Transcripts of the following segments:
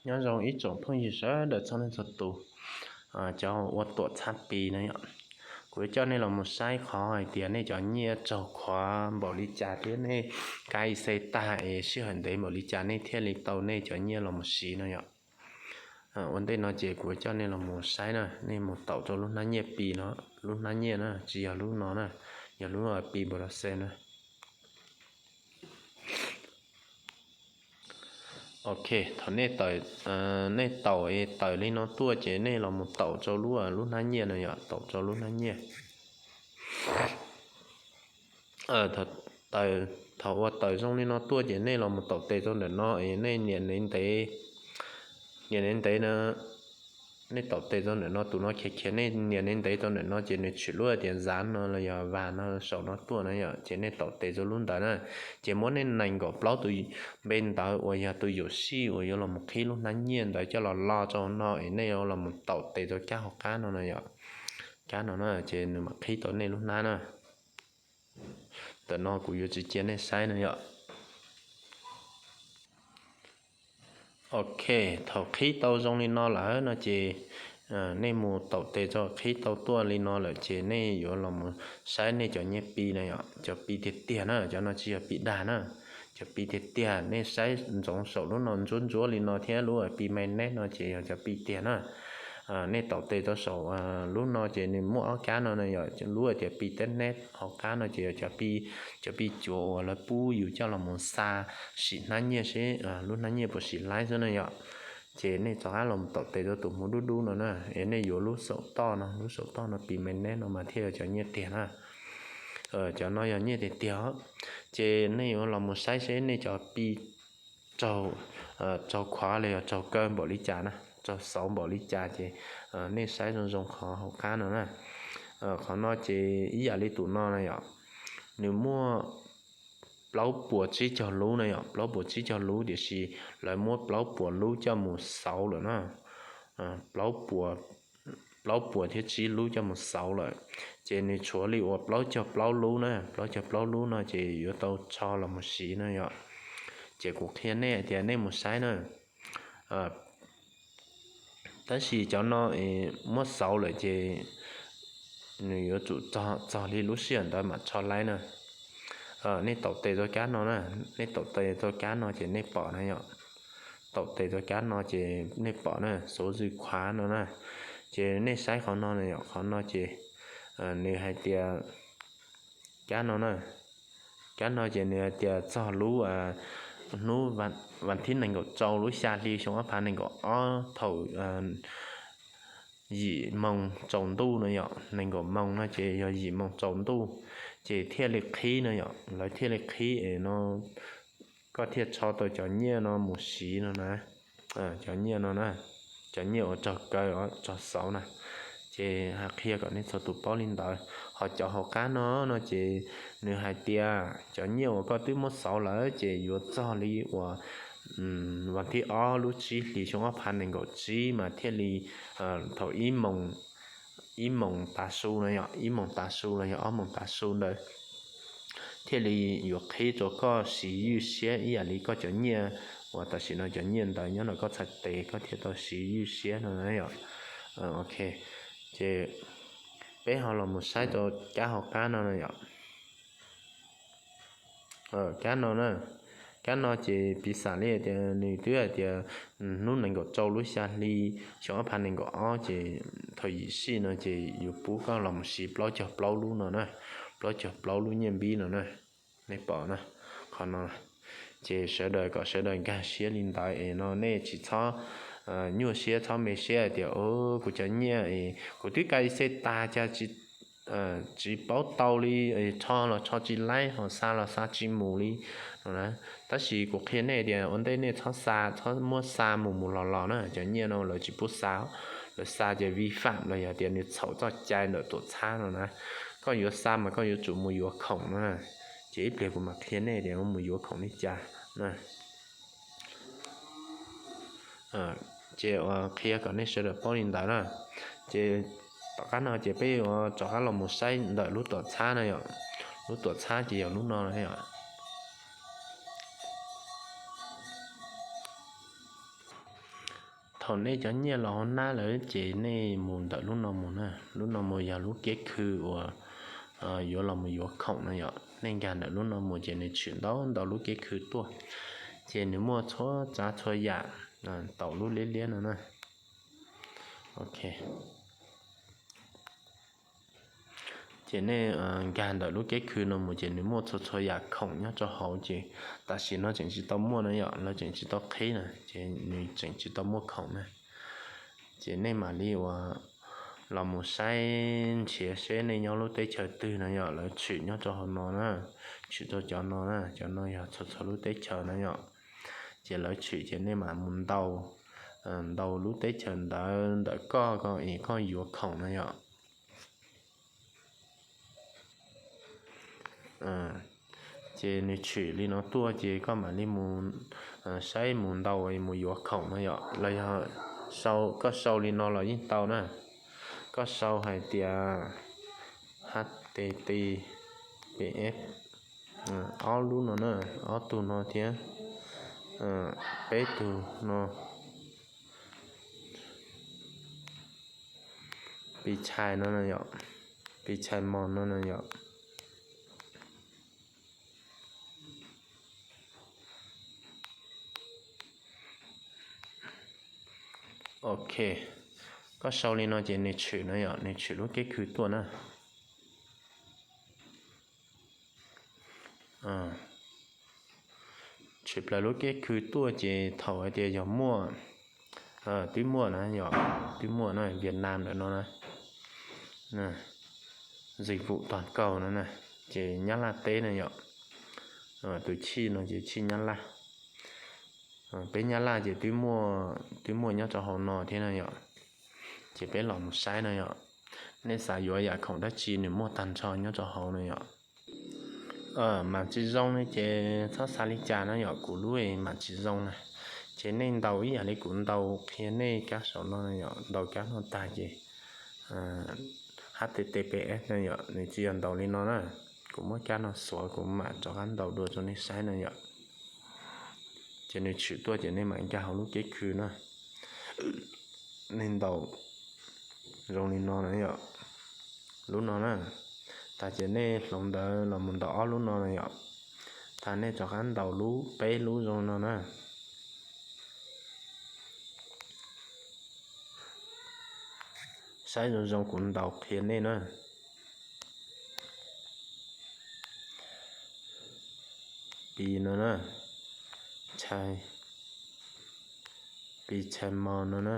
Nyob zoo ib tsoom phooj ywg sawv daws txhua leej txhua tus, cov ua tuam txhab Pi no yom. Kuv yuav coj nej los mus saib qhov hais tias nej cov nyiaj raug khuav npaum li cas thiab nej kav ib xeb tag es sij hawm ntev npaum li cas nej thiaj li tau nej cov nyiaj los mus siv no yom. Ua ntej no ces kuv yuav coj nej los mus saib na, nej mus taum rau lub hnab nyiaj Pi no, lub hnab nyiaj na, tsis yog lub no na, yog lub Pi Browser na. Ok, thaum nej taum es tawm li no tuaj ces nej los mus taum rau lub, lub hnab nyiaj no yom, taum rau lub hnab nyiaj. Thaum ua tawm zoo li no tuaj ces nej los mus taum tes rau ntawm no es nej nias ntev ntev, nias ntev ntev na, nej taum tes rau ntawm no, tus no khiav khiav, nej nias ntev ntev rau ntawm no ces nws tshwm lub hais tias zav no los yog vas no saum no tuaj na yom, ces nej taum tes rau lub ntawd na. Ces muab nej nees nkaum plaub tus npe ntawv uas yog tus yuam sij uas yuav los mus qhib lub hnab nyiaj ntawd coj los lo rau no es nej yuav los mus taum tes rau kab hauv qab no na yom. Kab no na ces nws mam qhib tau nej lub hnab na. Ntawm no kuv yuav tsis cia nej saib no yom. Ok, thaum qhib tau zoo li no lawm no ces nej mus taum tes rau, qhib tau tuaj li no lawm ces nej yuav los mus saib nej cov nyiaj Pi na yom, cov Pi tiag tiag na, cov no tsis yog Pi dag na. Cov Pi tiag tiag nej saib ntsoov saum lub no ntsuab ntsuab li no thiab lub Pi Mainnet no ces yog cov Pi tiag na. Nej taum tes rau saum lub no ces nws muaj ob kab no na yom, lub hais tias Pi Testnet hauv qab no ces yog cov Pi, cov Pi cuav uas lawv pub yus coj los mus xa sim hnab nyiaj seb lub hnab nyiaj puas sim laib xwb na yom. Ces nej rov qab los taum tes rau tus hmuv dub dub no na, es nej yuav lub saum toj no, lub saum toj no Pi Mainnet no mas thiaj yog cov nyiaj tiag na. Cov no yog nyiaj tiag tiag. Ces nej yuav los mus saib seb nej cov Pi raug, raug khuav los yog raug kaw npaum li cas na, raug xauv npaum li cas ces nej saib zoo zoo qhov hauv qab no na. Qhov no ces ib yam li tus no na yom, nws muaj plaub puas tsib caug lub na yom, plaub puas tsib caug lub tiam sis lawv muab plaub puas lub coj mus xauv lawm na. Plaub puas thiab tsib lub coj mus xauv lawm, ces nws tshuav li uas plaub caug plaub lub na, plaub caug plaub lub no ces yuav tau rho los mus siv na yom. Ces kuv qhia nej tias nej mus saib na. Tab sis cov no muab xauv lawm ces nws yuav tsum txog li lub sij hawm ntawd mam rho laib na. Nej taum tes rau kab no na, nej taum tes rau kab no ces nej pom na yom. Taum tes rau kab no ces nej pom na, xauv zws khuav no na. Ces nej saib qhov no na yom, qhov no ces nws hais tias, kab no na, kab no ces nws hais tias txog lub hnub vas thib nees nkaum rau lub xya hli xyoo ob phav nees nkaum ob thaum yim moos tsaus ntuj no yom, nees nkaum moos no ces yog yim moos tsaus ntuj, ces thiaj li qhib no yom, lawv thiaj li qhib es no koj thiaj rho tau cov nyiaj no mus siv no na. Cov nyiaj no na, cov nyiaj uas raug kaw, raug xauv na. Ces hais qhia kom nej txhua tus paub li ntawd. Ho cov hauv qab no no ces nws hais tias cov nyiaj uas koj twb muab xauv lawm ces yuav txog li uas vas thib ob lub tsib hlis xyoo ob phav nees nkaum tsib mas thiaj li thaum ib moos tav su no yom, ib moos tav su los yog ob moos tav su ntawd thiaj li yuav qhib rau koj siv ywj siab ib yam li koj cov nyiaj uas tam sim no cov nyiaj ntawd nyob ntawm koj txhais tes koj thiaj tau siv ywj siab no na yom. Ok, ces peb ho los mus saib rau kab hauv qab no na yom. Kab no na, kab no ces piv xam li tias nws twb hais tias hnub nees nkaum rau lub xya hli xyoo ob phav nees nkaum ob ces thaum yim sij no ces yuav pub koj los mus siv plaub caug plaub lub no na, plaub caug plaub lub nyiaj npib no na. Nej pom na, qhov no ces sawv daws kom sawv daws nkag siab li ntawd es no nej tsis txhob nyuaj siab txhob me siab hais tias kuv cov nyiaj es kuv twb ka ib xej tas cas tsis paub tau li, rho los rho tsis laib ho xa los xa tsis mus li no na. Tab sis kuv qhia nej tias ua ntej nej txhob xa, txhob muab xa mus mus los los na, cov nyiaj no lawv tsis pub xa, lawv xa ces vi fam los yog tias nws txhaum txoj cai ntawm tuam txhab no na. Koj yuav xa mas koj yuav tsum mus yuav khoom no na. Ces ib pliag kuv mam qhia nej tias mus yuav khoom li cas na. Ces ua qhia kom nej sawv daws paub li ntawd na. Ces tom qab no ces peb yuav rov qab los mus saib ntawm lub tuam txhab na yom. Lub tuam txhab ces yog lub no na yom. Thaum nej cov nyiaj los hauv hnab lawm ces nej mus ntawm lub no mus na. Lub no mus yog lub keb khw uas yuav los mus yuav khoom na yom. Nej nkag ntawm lub no mus ces nws tshwm ntau ntau lub keb khw tuaj, ces nws muaj txhua tsav txhua yam, tau lub liab liab no na. Ok. Ces nej nkag ntawm lub keb khw no mus ces nws muaj txhua txhua yam khoom nyob rau hauv, ces tam sim no tseem tsis tau muaj na yom, lawv tseem tsis tau qhib na, ces nws tseem tsis tau muaj khoom na. Ces nej mam li uas los mus saib nrhiav seb nej nyob lub teb chaws twg no yom, lawv tshwm nyob rau hauv no na, tshwm rau cov no na, cov no yog txhua txhua lub teb chaws na yom. Ces lawv tshwm ces nej mam mus ntaus, ntaus lub teb chaws ntawd ntawm koj ko es koj yuav khoom na yom. Ces nws tshwm li no tuaj ces koj mam li mus saib mus ntaus mus yuav khoom no yom, los yog koj sau li no los yeej tau na. Koj sau hais tias H T T P S, ob lub no na, ob tug no thiab peb tug no, Pi Chai no na yom, Pi Chai Mall no na yom. Ok, koj sau li no ces nws tshwm na yom, nws tshwm lub keb khw tuaj na. Tshwm plaws lub keb khw tuaj ces thaum hais tias yog muaj, twb muaj na yom, twb muaj na, Vietnam ntawm no na, Dịch vụ toàn cầu no na, ces Nyab Laj teb na yom. Tus chij no ces chij Nyab Laj. Peb Nyab Laj ces twb muaj, twb muaj nyob rau hauv no thiab na yom. Ces peb los mus saib na yom. Nej xav yuav yam khoom dab tsi nws muaj tag nrho nyob rau hauv na yom. Mam tsis zoo ne ces txhob xav li cas na yom, kuv lub mam tsis zoo na. Ces nej ntaus ib yam li kuv ntaus qhia nej kab saum no na yom, ntaus kab no tag ces H T T P S na yom, nws tsis yog ntaus li no na. Kuv muab kab no xuav kuv mam rov qab ntaus dua rau nej saib na yom. Ces nws tshwm tuaj ces nej mam nkag hauv lub keb khw na. Nej ntaus zoo li no na yom, lub no na. Tag ces nej hloov ntawd los mus ntaus ob lub no na yom. Tag nej rov qab ntaus lub peb lub zoo no na. Saib zoo zoo kuv ntaus qhia nej na. Pi no na, Chai, Pi Chai Mall no na.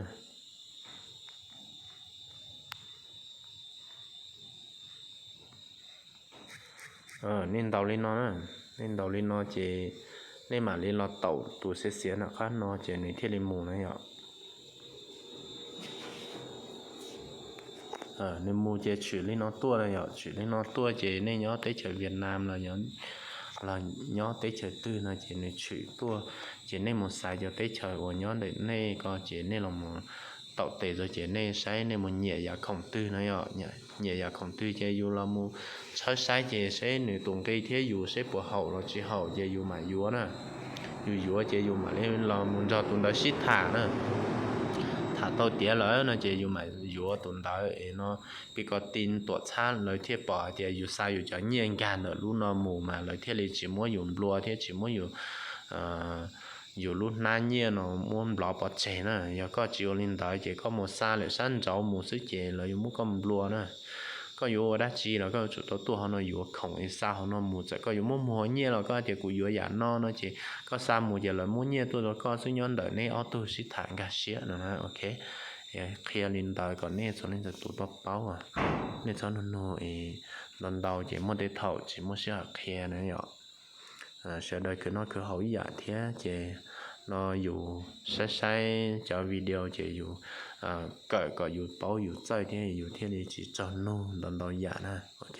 Nej ntaus li no na, nej ntaus li no ces nej mam li los taum tus xiav xiav nram qab no ces nws thiaj li mus na yom. Nws mus ces tshwm li no tuaj na yom, tshwm li no tuaj ces nej nyob teb chaws Vietnam los, los nyob teb chaws twg no ces nws tshwm tuaj, ces nej mus xaiv cov teb chaws uas nyob ntawm nej ko ces nej los mus taum tes txog ces nej saib nej mus nyiam yam khoom twg no yom, nyiam yam khoom twg ces yus los mus tshawb saib ces seb nws tus nqi thiab yus seb puas haum los tsis haum ces yus mam yuav na. Yus yuav ces yus mam li los mus nrog tus ntawd sib tham na. Tham tau tiav lawm no ces yus mam yuav tus ntawd es no, pib ko ti tuam txhab lawv thiaj pom hais tias yus xa yus cov nyiaj nkag ntawm lub no mus mas lawv thiaj li tsis muab yus nplua thiab tsis muab yus, yus lub hnab nyiaj no muab nplov pov tseg na. Yog koj tsis ua li ntawd ces koj mus xa lawm sab nraud mus xwb ces lawv yuav muab koj nplua na. Koj yuav ua dab tsi los koj yuav tsum tau tuaj hauv no yuav khoom es xa hauv no mus, txawm koj yuav muab muag nyiaj los koj tias kuv yuav yam no no ces koj xa mus ces lawv muab nyiaj tuaj rau koj xwb, nyob ntawm nej ob tug sib tham nkag siab no na. Ok, qhia li ntawd kom nej txhua leej txhua tus tau paub, nej txhob nug nug es ntau ntau ces muaj tej thaum tsis muaj sij hawm qhia na yom. Sawv daws khwv noj khwv haus ib yam thiab ces no yus saib saib cov video ces yus kawm kom yus paub yus txawj thiab yus thiaj li tsis tsaug nug ntau ntau yam na. Ok,